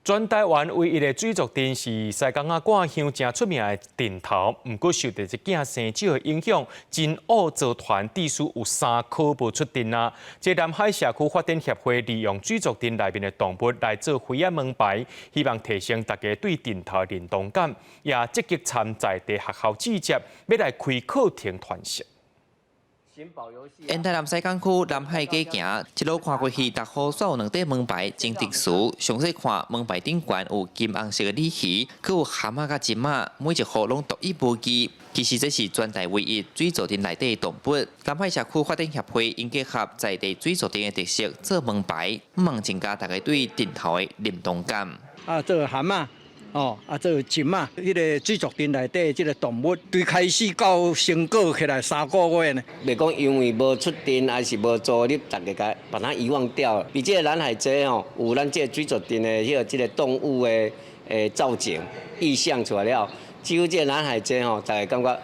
全台灣唯一的水族鎮是西港仔掛香誠出名的陣頭，毋過受著這囝生少的影響，真武組團至少有三科無出陣啊。這南海社區發展協會利用水族鎮內面的動物來做花仔門牌，希望提升大家對陣頭的認同感，也積極參在地學校接洽，欲來開課程傳承。沿台南西港區南海街行，一路看過去，逐戶煞有兩塊門牌真特殊。詳細看門牌頂懸有金紅色的鯉魚，閣有蛤蟆佮金仔，每一戶攏獨一無二。其實這是全台唯一水族鎮內底的動物。南海社區發展協會𪜶結合在地水族鎮的特色做門牌，望增加大家對陣頭的認同感。啊，做蛤蟆。哦，啊，做金仔，彼個水族鎮內底這個動物，對開始到成果起來3個月呢。袂講因為無出陣，還是無組入，大家共把它遺忘掉了。比這個南海這吼，有咱這個水族鎮的彼個這個動物的造景意象出來了，只有這個南海這吼，大家感覺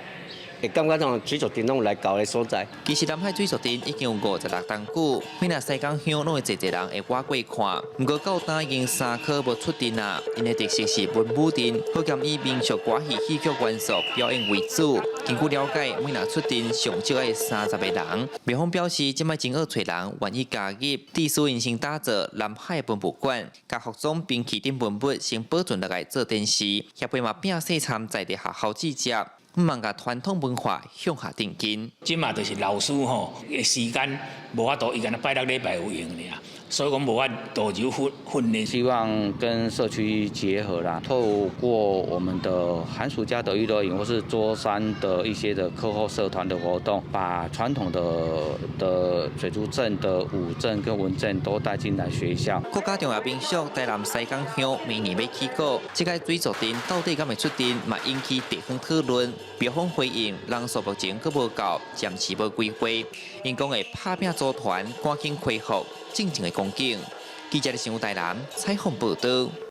會感覺種水族鎮攏有來到的所在。其實南海水族鎮已經有56冬久，每若西港鄉攏會濟濟人會倚過看。毋過到今已經三科無出陣啊，𪜶的特色是文武陣，好兼以民俗歌戲戲曲元素表演為主。根據了解，每若出陣上少愛30個人。廟方表示，這擺真愛揣人願意加入，致使𪜶先打造南海文物館，共服裝兵器等文物先保存落來做展示。協會嘛摒細參在地學校接洽，望共傳統文化向下定根。這馬就是老師吼，時間無法度，伊干焦拜六禮拜有閒爾，所以講無法度就訓訓練。希望跟社區結合啦，透過我們的寒暑假的娛樂營，或是桌山的一些的課後社團的活動，把傳統的水族鎮的武陣跟文陣都帶進來學校。國家重要民俗台南西港鄉明年欲起鼓，這個水族鎮到底敢會出陣，嘛引起地方討論。廟方回應人數目前閣無夠，暫時無規劃。𪜶講會拍拚組團，趕緊恢復正常的光景。記者的新聞台南採訪報導。